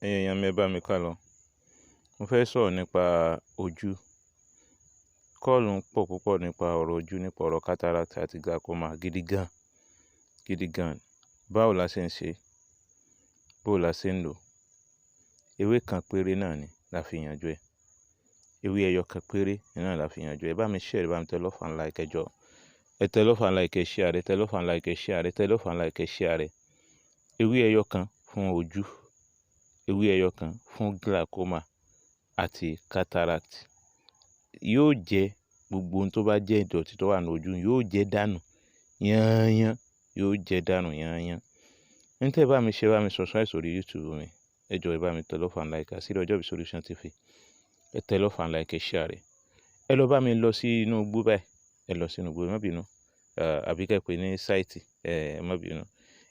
Ẹ̀yin èèyàn mi, ẹ bá mi ká lọ. Mo fẹ́ sọ̀rọ̀ nípa ojú. Call ń pọ̀ púpọ̀ nípa ọ̀rọ̀ ojú, nípa ọ̀rọ̀ cataract àti glaucoma gidi gan, gidi gan. Báwo la ṣe ń ṣe? Báwo la ṣe ń lò? Ewé kan péré náà ni la fi yanjú ẹ. Ewé ẹyọ kan péré náà la fi yanjú ẹ. Ẹ bá mi share, ẹ bá mi tẹ love and like, ẹ jọ̀ọ́. Ẹ tẹ love and like, ẹ share, ẹ tẹ love and like, ẹ share, ẹ tẹ love and like, ẹ share. Ewé ẹyọ kan fún ojú, ewé ẹyọ kan fún glaucoma àti cataract. Yóò jẹ́ gbogbo ohun tó bá jẹ́ ìdọ̀tí tó wà ní ojú, yóò jẹ́ dànù yányán, yóò jẹ́ dànù yányán. Ní tí ẹ bá mi ṣe, bá mi subscribe sórí YouTube mi. Ẹ jọ̀ọ́, ẹ bá mi tẹ love and like, Àṣírí Ọjọ́bí Solution TV. Ẹ tẹ love and like, ẹ share. Ẹ lọ bá mi lọ sí inú igbó báyìí. Ẹ lọ sínú igbó, ẹ má bínú. Àbí kẹ́ pè ní site, ẹ má bínú.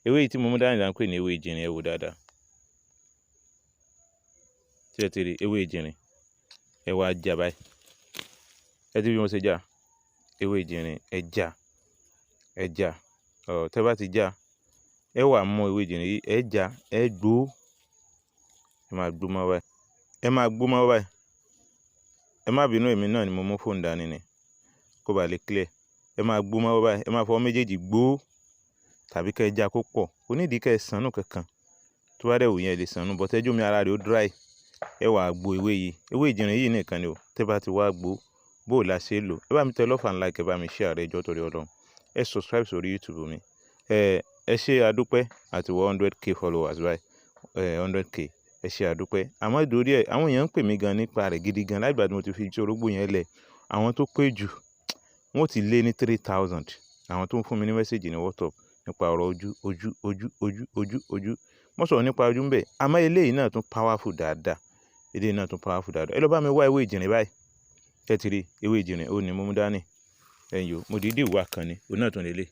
Ewé yìí tí mo mú dání là ń pè ní ewé ìjìnrìn, ẹ wò dáadáa. Tí ẹ ti rí ewé ìjìnrìn, ẹ wá já báyìí. Ẹ ti rí bí mo ṣe já? Ewé ìjìnrìn, ẹ já, ẹ já. Ọ̀, tẹ bá ti já, ẹ wá mú ewé ìjìnrìn yìí, ẹ já, ẹ gbó. Ẹ máa gbó mọ́ báyìí. Ẹ máa gbó mọ́ báyìí. Ẹ má bínú, èmi náà ni mo mú fóònù dání ni, kó ba lè clear. Ẹ máa gbó mọ́ báyìí. Ẹ máa fọwọ́ méjèèjì gbó tàbí kí ẹ já kó pọ̀. Kò ní ìdí kí ẹ ṣànú kankan. Tó bá dẹ̀ wù yín, ẹ lè ṣànú, but ẹ jẹ́ omi ara rẹ̀ ó dry. Ẹ wá gbo ewé yìí. Ewé ìjìnrìn yìí nìkan ni o. Tẹ bá ti wá gbó, bó la ṣe lò? Ẹ bá mi tẹ love and like, ẹ bá mi share rẹ̀, ẹ jọ̀ọ́ torí Ọlọ́run. Ẹ subscribe sórí YouTube mi. Ẹ ṣé, adúpẹ́ àti 100K followers báyìí. 100K. Ẹ ṣé, adúpẹ́. Àmọ́ ìdórí ẹ, àwọn èèyàn ń pè mí gan nípa rẹ̀ gidi gan. Láti ìgbà tí mo ti fi iṣẹ́ orógbó yẹn lẹ̀, àwọn tó pé jù, wọ́n ti lé ní 3,000. Àwọn tó ń fún mi ní message ní WhatsApp nípa ọ̀rọ̀ ojú, ojú, ojú, ojú, ojú, ojú. Mo sọ̀rọ̀ nípa ojú ń bẹ. Àmọ́ eléyìí náà tún powerful dáadáa. Eléyìí náà tún powerful dáadáa. Ẹ lọ bá mi wá ewé ìjìnrìn báyìí. Ẹ ti rí ewé ìjìnrìn, ó ní mo mú dání. Ẹ̀yin o, mo dìídì wá kan ni, òun náà tún lélẹ̀.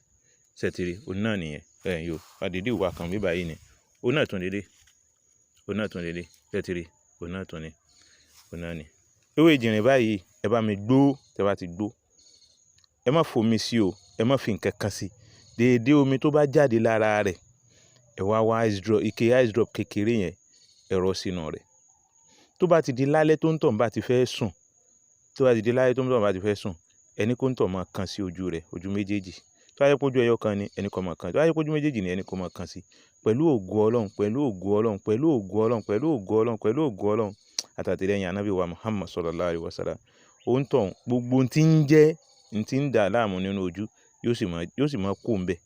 Ṣé ẹ ti rí? Òun náà nìyẹn. Ẹ̀yin o, a dìídì wá kan bí báyìí ni. Òun náà tún lélẹ̀. Òun náà tún lélẹ̀. Ṣé ẹ ti rí? Òun náà tún ni. Òun náà ni. Ewé ìjìnrìn báyìí, ẹ bá mi gbó. Tẹ bá ti gbó, ẹ má fomi sí o, ẹ má fi ǹkan kan sí. Déédé omi tó bá jáde lára rẹ̀, ẹ wá wá ice drop, ike ice drop kékeré yẹn, ẹ rọ́ sínú rẹ̀. Tó bá ti di lálẹ́ tó ń tọ̀ bá ti fẹ́ sùn, tó bá ti di lálẹ́ tó ń tọ̀ bá ti fẹ́ sùn, ẹni kó ń tọ̀ máa kan sí ojú rẹ̀, ojú méjèèjì. Tó bá jẹ́ pé ojú ẹyọ kan ni, ẹni kó máa kan. Tó bá jẹ́ pé ojú méjèèjì ni, ẹni kó máa kan sí. Pẹ̀lú ògo Ọlọ́run, pẹ̀lú ògo Ọlọ́run, pẹ̀lú ògo Ọlọ́run, pẹ̀lú ògo Ọlọ́run, pẹ̀lú ògo Ọlọ́run, àtàtìlẹ́yìn Ànábì wa Muhammad sallallahu alaihi wasallam. Ó ń tọ̀ gbogbo ohun tí ń jẹ́, ohun tí ń dà láàmú nínú ojú, yóò sì máa kó ń bẹ.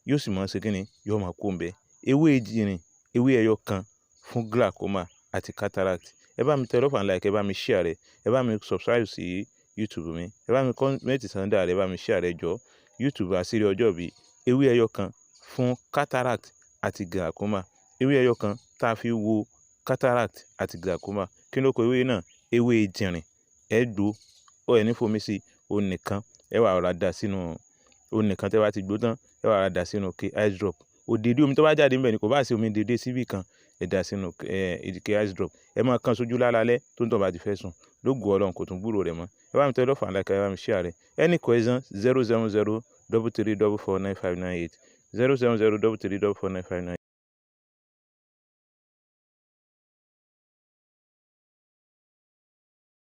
Yóò sì máa ṣe kíni? Yóò máa kó ń bẹ. Ewé ìjìnrìn, ewé ẹyọ kan fún glaucoma àti cataract. Ẹ bá mi tẹ love and like, ẹ bá mi share rẹ̀, ẹ bá mi subscribe sí YouTube mi, ẹ bá mi comment sọ́ndà rẹ̀, ẹ bá mi share rẹ̀ jọ. YouTube Àṣírí Ọjọ́bí, ewé ẹyọ kan fún cataract àti glaucoma. Ewé ẹyọ kan tá a fi wo cataract àti glaucoma. Kí ló kọ ewé náà? Ewé ìjìnrìn. Ẹ gbó, ó ẹ ní fomi sí, òun nìkan. Ẹ wá rọra dà sínú, òun nìkan. Tẹ bá ti gbó tán, ẹ wá rọra dà sínú ike ice drop. Òdèdé omi tó bá jáde níbẹ̀ ni, kò bá sí omi dédé síbí kan, ẹ dà sínú ike ice drop. Ẹ máa kan sójú lálálẹ́ tó ń tọ̀ bá ti fẹ́ sùn. Lógo Ọlọ́run, kò tún gbúrò rẹ̀ mọ́. Ẹ bá mi tẹ love and like, ẹ bá mi share rẹ̀. Any question, 07033449598, 07033449598.